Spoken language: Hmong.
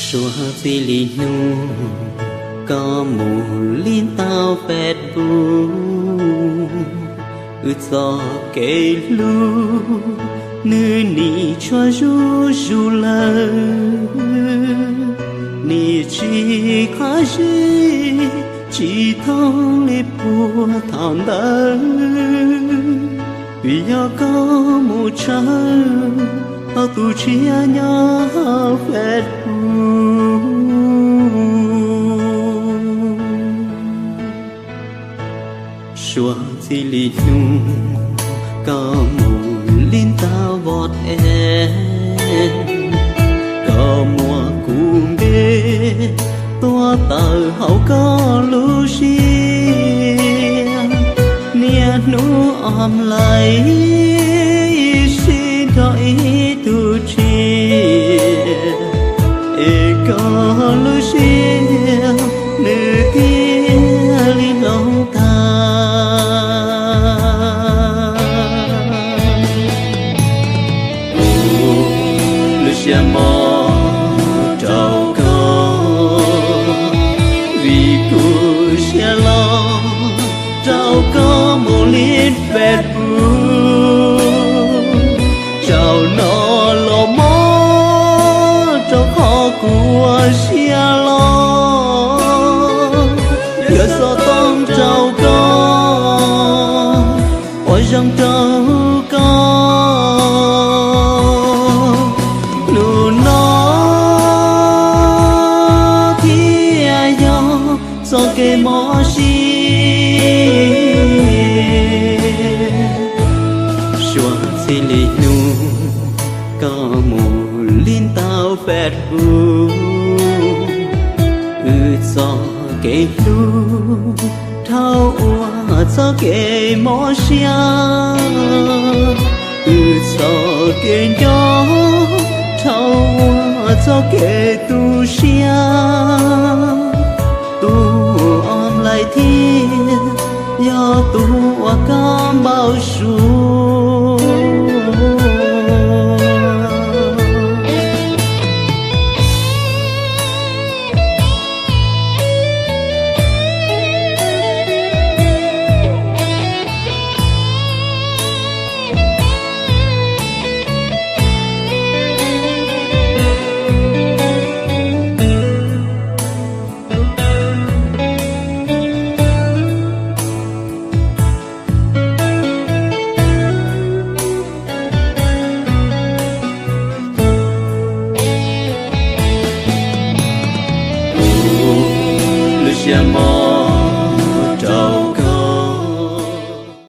Suav txij li hnub koj mus li ntawm Facebook, wb txoj kev hlub nws nim tshuav zuj zus lawm, nim tsis qab zib tsis thooj li puag thaum ntawd. Vim yog koj mus tshawb tau tus tshiab nyob hauv Facebook. Suav txij li hnub koj mus li ntawm WhatsApp, koj muab kuv npe tuav tawm hauv koj lub siab. Niaj hnub online sib nrog ib tug tshiab, es koj lub siab nws thiaj li hloov tag. Kuv lub siab mob rau koj, vim kuv siab loj rau koj mus li Facebook. Zaum no los mob rau qhov kuv ua siab loj, yuav xov tooj rau koj, ua zoo rau koj. Hnub no thiaj yog txoj kev mob siab. Suav txij li hnub koj mus li ntawm Facebook, wb txoj kev hlub dhau ua txoj kev mob siab, wb txoj kev nco dhau ua txoj kev tu siab. Tus online thiaj yog tus uas koj npau suav. Kuv lub siab mob